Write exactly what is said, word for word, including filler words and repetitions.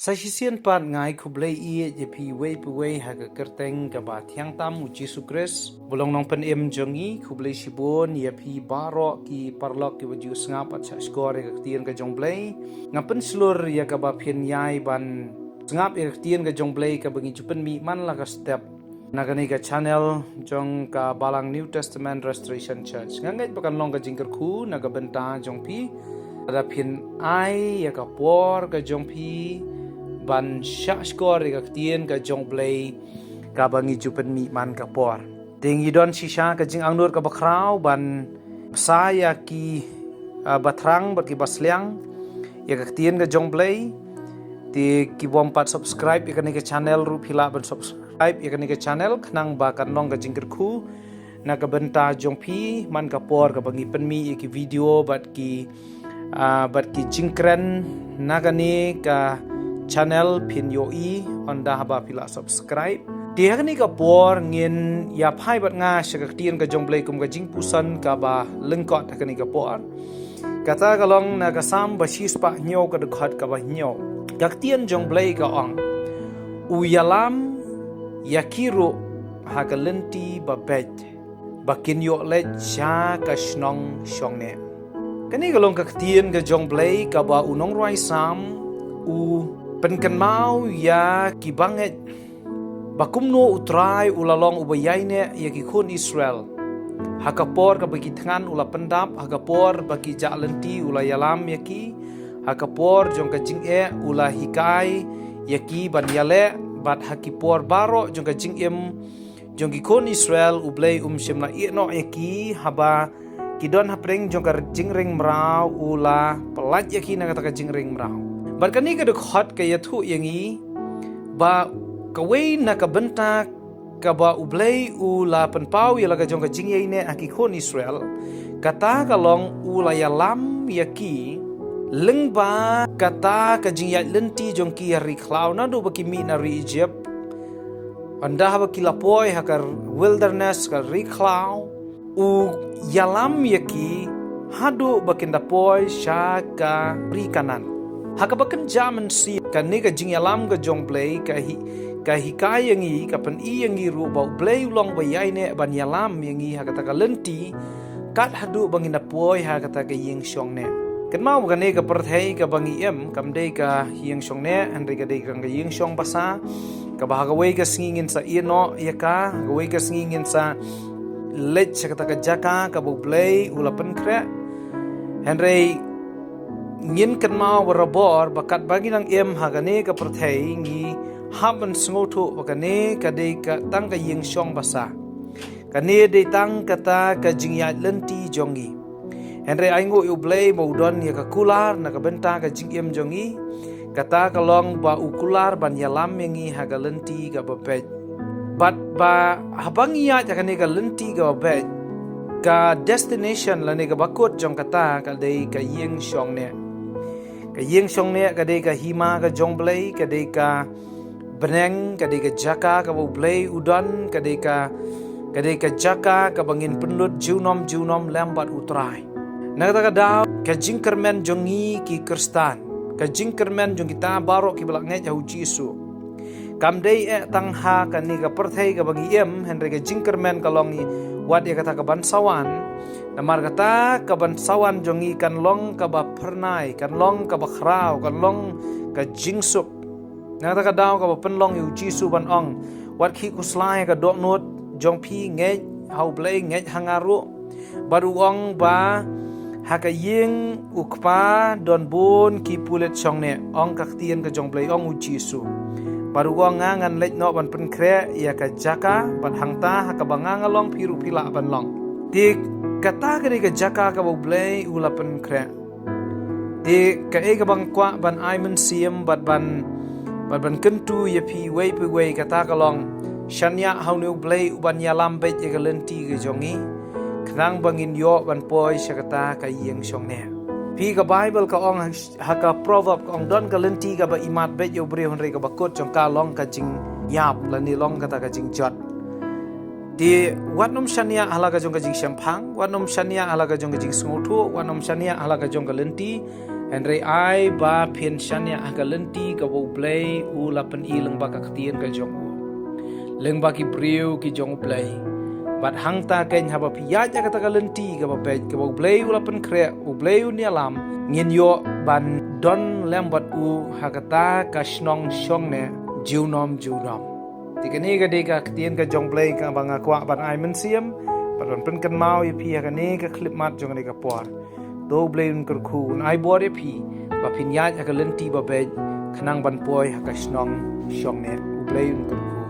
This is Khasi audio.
Sa shisien pat nga ai khublei ïa phi uwei pa uwei ha ka kyrteng kaba thiang tam u Jisu Khrist, ba long nongpynim jong ngi. Khublei shibun ïa phi baroh ki paralok kiba ju sngap bad shahshkor ïa ka ktien ka jong U Blei. Nga pynshlur ïa kaba phin ïai ban sngap ïa ka ktien ka jong U Blei kaba ngi ju pynmih man la ka step na kane ka channel jong ka Balang New Testament Restoration Church. Nga ngeit ba kan long ka jingkyrkhu na ka bynta jong phi lada phin ai ïa ka por ka jong phi ban shahshkor ïa ka ktien ka jong U Blei kaba ngi ju pynmih man ka por. Te ngi don shisha ka jingangnud kaba khraw ban bsa ïa ki, ah, bathrang bad kiba sliang ïa ka ktien ka jong U Blei. Te ki bym pat subscribe ïa kane ka channel ruh phi lah ban subscribe ïa kane ka channel khnang ba kan long ka jingkyrkhu na ka bynta jong phi man ka por kaba ngi pynmih ïa ki video bad ki, ah, bad ki jingkren na kane ka channel phin ïohi ynda haba phi la subscribe. Te ha kane ka por ngin ïa phai bad nga sha ka ktien ka jong U Blei kum ka jingpuson kaba lyngkot ha kane ka por. Kata ka long na ka Salm ba shispah hynñiew ka dkhot kaba hynñiew. Ka ktien jong U Blei ka ong, u ïalam ïa ki ruh ha ka lynti ba beit, ba kin ïoh leit sha ka shnong shongneh. Kane ka long ka ktien ka jong U Blei kaba u nongrwai Salm u pynkynmaw ïa ki bangeit ba kumno U Trai u la long uba ïaineh ïa ki khun Israel ha ka por kaba ki thngan u la pyndap, ha ka por ba ki jah lynti u la ïalam ïa ki, ha ka por jong ka jingeh u la hikai ïa ki ban ïaleh, bad ha ki por baroh jong ka jingim jong ki khun Israel U Blei um shym la ïehnoh ïa ki haba ki don hapdeng jong ka jingring mraw u la pyllait ïa ki na kata ka jingring mraw. Bad kane ka dkhot ka ïathuh ïa ngi ba kawei na ka bynta kaba U Blei u la pynpaw ïa la ka jong ka jingïaineh ha ki khun Israel, kata ka long u la ïalam ïa ki lyngba kata ka jingïaid lynti jong ki ha ri khlaw naduh ba ki mih na ri Egypt. Ynda haba ki la poi ha ka wilderness, ka ri khlaw, u ïalam ïa ki haduh ba kin da poi sha ka ri Kanaan. Ha kaba kynja mynsiem kane ka jingïalam ka jong U Blei ka hi, ka hikai ïa ngi, ka pyni ïa ngi ruh ba U Blei u long ba ïaineh ban ïalam ïa ngi ha kata ka lynti kat haduh ba ngin da poi ha kata ka ïing shongneh. Kynmaw ba kane ka pyrthei kaba ngi im kam dei ka ïing shongneh, hynrei ka dei ka ïing shong basa, kaba ha kawei ka sngi ngin sa ïehnoh ïa ka, ha kawei ka sngi ngin sa leit sha kata ka jaka kaba U Blei u la pynkhreh. Hynrei ngin kynmaw barabor ba katba ngi dang im ha kane ka pyrthei ngi hap ban sngewthuh ba kane ka dei ka tang ka ïing shong basa. Kane dei tang kata ka jingïaid lynti jong ngi. Hynrei ai nguh ïa U Blei ba u don ïa ka kular na ka bynta ka jingim jong ngi. Kata ka long ba u kular ban ïalam ïa ngi ha ka lynti kaba beit. Bad ba haba ngi ïaid ha kane ka lynti kaba beit, ka destination lane kaba kut jong kata ka dei ka ïing shongneh. Ka ïing shongneh ka dei ka hima ka jong U Blei, ka dei ka bneng, ka dei ka jaka kaba U Blei u don, ka dei ka, ka dei ka jaka kaba ngin pynlut junom junom lem bad U Trai. Na kata ka daw ka jingkyrmen jong ngi ki Khristan, ka jingkyrmen jong kita baroh kiba la ngeit ha U Jisu, kam dei eh tang ha kane ka pyrthei kaba ngi im, hynrei ka jingkyrmen ka long ngi wad ïa kata ka ban sa wan. Namar kata ka ban sa wan jong ngi kan long kaba phyrnai, kan long kaba khraw, kan long ka jingsuk. Na kata ka daw kaba pynlong ïa U Jisu ban ong, wat khih khuslai ha ka dohnud jong phi, ngeit ha U Blei, ngeit ha nga ruh. Bad u ong ba ha ka ïing u Kpa don bun ki pulit shongneh, ong ka ktien ka jong U Blei, ong U Jisu. Bad u ong, nga ngan leit noh ban pynkhreh ïa ka jaka, bad hangta ha kaba nga nga long phi ruh phi lah ban long. Te kata ka dei ka jaka kaba U Blei u la pynkhreh. Te kaei kaba nga kwah ban ai mynsiem bad ban, bad ban kyntu ïa phi uwei pa uwei kata ka long, shaniah ha une U Blei uban ïalam beit ïa ka lynti ka jong ngi, khnang ba ngin ïoh ban poi sha kata ka ïing shongneh. Phi, ka Baibl ka ong ha, ha ka Proverb ka ong, don ka lynti kaba imat beit ïa u briew, hynrei kaba kut jong ka long ka jingïap lane long kata ka jingjot. Te wat nym shaniah ha la ka jong ka jingshemphang, wat nym shaniah ha la ka jong ka jingsngewthuh, wat nym shaniah ha la ka jong ka lynti, Hynrei ai ba phin shaniah ha ka lynti kaba U Blei u la pyni lyngba ka ktien ka jong u, lyngba ki briew ki jong U Blei. Bad hangta keiñ haba phi ïaid ha kata ka lynti kaba beit kaba U Blei u la pynkhreh, U Blei u ïalam, ngin ïoh ban don lem bad u ha kata ka shnong shongneh junom junom. Te kane ka dei ka ktien ka jong U Blei kaba nga kwah ban ai mynsiem bad ban pynkynmaw ïa phi ha kane ka khyllipmat jong kane ka por. To U Blei un kyrkhu, un ai bor ïa phi ba phin ïaid ha ka lynti ba beit khnang ban poi ha ka shnong shongneh. U Blei un kyrkhu.